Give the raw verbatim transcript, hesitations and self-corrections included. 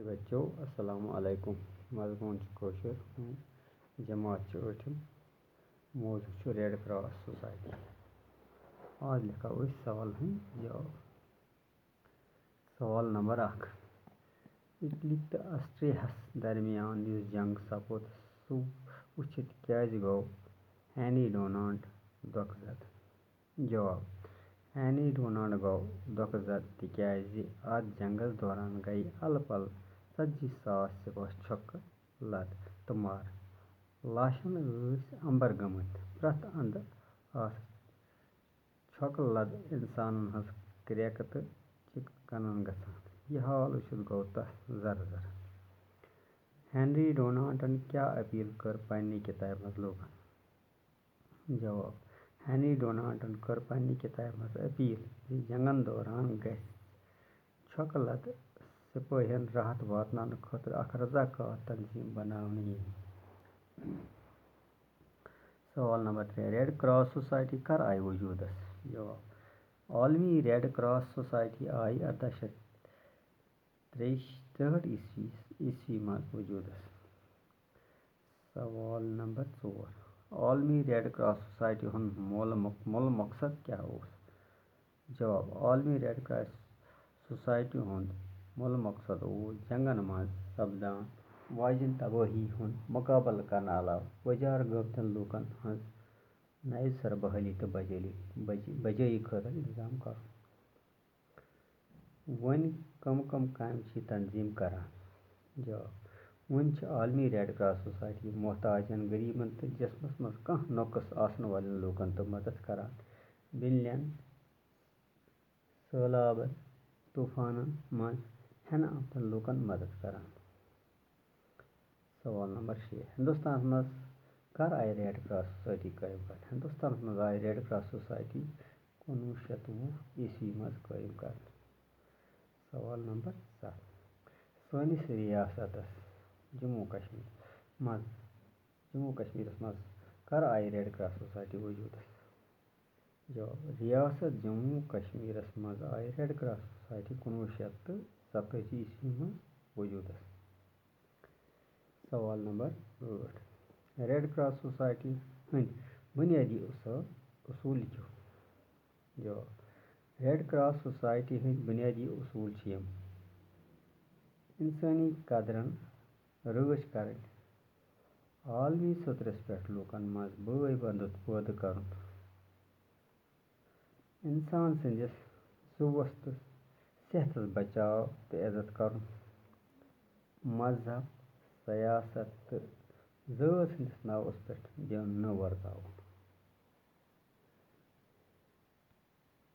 بچو، السلام علیکم۔ مضموٗن چھُ کٲشُر، جماعت چھِ ٲٹھِم، موضوع چھُ ریڈ کراس سوسایٹی۔ آز لیکھو أسۍ سوالن ہٕنٛدۍ جواب۔ سوال نمبر اکھ، اٹلی تہٕ آسٹریاہس درمیان یُس جنگ سپُد، سُہ وٕچھِتھ کیٛازِ گوٚو ہینری ڈونانٹ دۄکھٕ زد؟ جواب، ہینری ڈونانٹ گوٚو دۄکھٕ زد تِکیٛازِ اتھ جنگس دوران گٔیہِ الہٕ پلہٕ ژتجی ساس سپاہ چھۄکہٕ لد تہٕ مارٕ۔ لاشن ٲسۍ امبر گٔمٕتۍ۔ پرٛٮ۪تھ اندٕ آسہٕ چھۄکہٕ لد انسانن ہٕنٛز کرٛیکہٕ تہٕ چِکہٕ کنن گژھان۔ یہِ حال وٕچھِتھ گوٚو تس زرٕ زرٕ۔ ہینری ڈونانٹن کیٛاہ اپیل کٔر پننہِ کتابہِ منٛز لوٗکن؟ جواب، ہینری ڈونانٹن کٔر پننہِ کتابہِ منٛز اپیل زِ جنگن دوران گژھِ چھۄکہٕ لد سپٲہین راحت واتناونہٕ خٲطرٕ اکھ رضاکار تنظیٖم بناونہٕ یِنۍ۔ سوال نمبر ترٛےٚ، ریڈ کراس سوسایٹی کر آیہِ وجوٗدس؟ جواب، عالمی ریڈ کراس سوسایٹی آیہِ ارداہ شیٚتھ ترٛیٚیہِ ترٛہٲٹھ عیسوی عیسوی منٛز وجوٗدس۔ سوال نمبر ژور، عالمی ریڈ کراس سوسایٹی ہُنٛد مول مق-، مول مقصد کیٛاہ اوس؟ جواب، عالمی ریڈ کراس سوسایٹی ہُنٛد مول مقصد اوس جنگن منٛز سپدان واجٮ۪ن تبٲہی ہُنٛد مقابلہٕ کرنہٕ علاوٕ وۄجارٕ گٲمتٮ۪ن لوٗکن ہٕنٛز نوِ سرٕ بحٲلی تہٕ بجٲلی، بج-، بجٲیی خٲطرٕ انتظام کرُن۔ وۄنۍ کم کم کامہِ چھِ یہِ تنظیٖم کران؟ جواب، وۄنۍ چھِ عالمی ریڈ کراس سوسایٹی محتاجن، غریبن تہٕ جسمس منٛز کانٛہہ نۄقص آسن والٮ۪ن لوٗکن تہٕ مدد کران، بِلین، سٔہلابن، طوفانن منٛز ہٮ۪نہٕ آمتٮ۪ن لوٗکن مدد کران۔ سوال نمبر شےٚ، ہندوستانس منٛز کر آیہِ ریڈ کراس سوسایٹی قٲیِم کرنہٕ؟ ہندوستانس منٛز آیہِ ریڈ کراس سوسایٹی کُنوُہ شیٚتھ وُہ عیسوی منٛز قٲیِم کرنہٕ۔ سوال نمبر ستھ، سٲنِس ریاستس جموں کشمیر منٛز، جموں کشمیرس منٛز کر آیہِ ریڈ کراس سوسایٹی وجوٗدس؟ جواب، ریاست جموں کشمیرس منٛز آیہِ ریڈ کراس سوسایٹی کُنوُہ شیٚتھ تہٕ ستٲجی عیسوی منٛز وجوٗدس۔ سوال نمبر ٲٹھ، ریڈ کراس سوسایٹی ہٕنٛدۍ بنیٲدی اصوٗل، اصوٗل لیکھِو۔ جواب، ریڈ کراس سوسایٹی ہٕنٛدۍ بنیٲدی اصوٗل چھِ یِم: انسٲنی قدرن رٲچھ کرٕنۍ، عالمی سطرس پٮ۪ٹھ لوٗکن منٛز بٲے بندُت پٲدٕ کرُن، انسان سٕنٛدِس زُوس تہٕ صحتس بچاو تہٕ عزت کرُن، مذہب، سیاست تہٕ ذٲژ ہٕنٛدِس ناوس پٮ۪ٹھ دیُن نہٕ ورتاوُن۔